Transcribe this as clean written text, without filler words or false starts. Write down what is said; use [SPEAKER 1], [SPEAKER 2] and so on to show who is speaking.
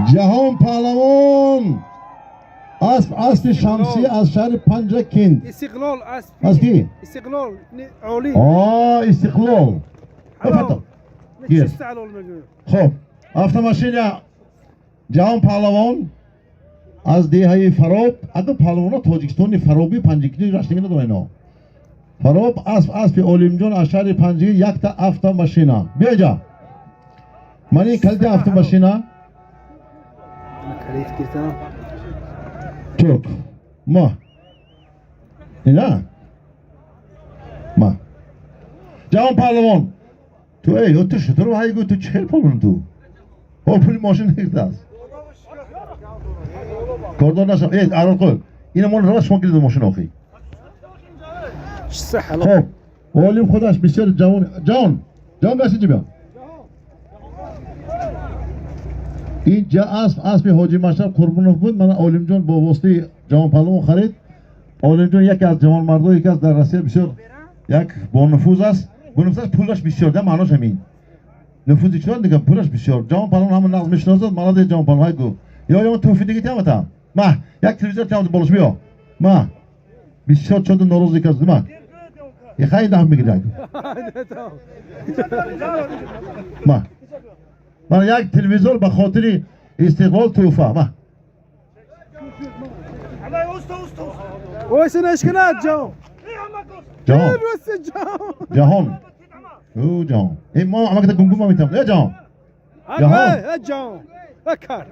[SPEAKER 1] Ҷаҳон Паҳлавон, асп, аспи Шамсӣ аз шаҳри Панҷакент.
[SPEAKER 2] Истиқлол.
[SPEAKER 1] Аз ки?
[SPEAKER 2] Истиқлол олӣ.
[SPEAKER 1] Истиқлол. Хоб, автомашина Ҷаҳон Паҳлавон аз деҳаи Фароб. Аду паҳлавоно Тоҷикистони Фароби Панҷакини раштагӣ надоранд ино. Фароб, асп, аспи Олимҷон аз шаҳри Панҷакент, якта автомашина. Биё инҷа, ман ин калиди автомашина.
[SPEAKER 2] Калид гирифтам.
[SPEAKER 1] Турк ма ина ма. Ҷаҳон Паҳлавон, ту эй, ту шутур ҳай гӯ, ту чӣ хел паҳлавон, ту о пули мошин гирифтааст, кордор нашав. Э, арон қӯй, ина мон рава, шумо гирифта мошин охи. Хоб, Олим худаш бисёр ҷавон. Ҷавон, ҷавон, гаштиҷи, биё. Ин ҷа асп, аспи Ҳоҷи Машраб Қурбонов буд. Мана Олимҷон бо воситаи Ҷавон Паҳлавон харид. Олимҷон яке аз ҷавонмардое ки аст дар Россия, бисёр як бонуфуз аст. Бонуфуз аст, пулаш бисёр да, маънош ҳамин. Нуфузи чиро дига, пулаш бисёр. Ҷавон Паҳлавон ҳама нағз мешиносад. Молодец, Ҷавон Паҳлавон. Ҳай гӯ, ё тӯҳфи дига тиамата ма, як телевизор тиамата болош, биё. Ма бисёр чода норозӣ кард ма. Хай, даҳ мегирад ма. Мана як телевизор ба хотири Истиқлол тӯҳфа ма.
[SPEAKER 2] Ойсин ишкинат, ҷаҳон.
[SPEAKER 1] Ҷаҳон, ҷаҳон, ӯ ҷаҳон, э мо амаката гумгум метам, э ҷаҳон, ҷаҳон.
[SPEAKER 2] Ҷаҳон кар.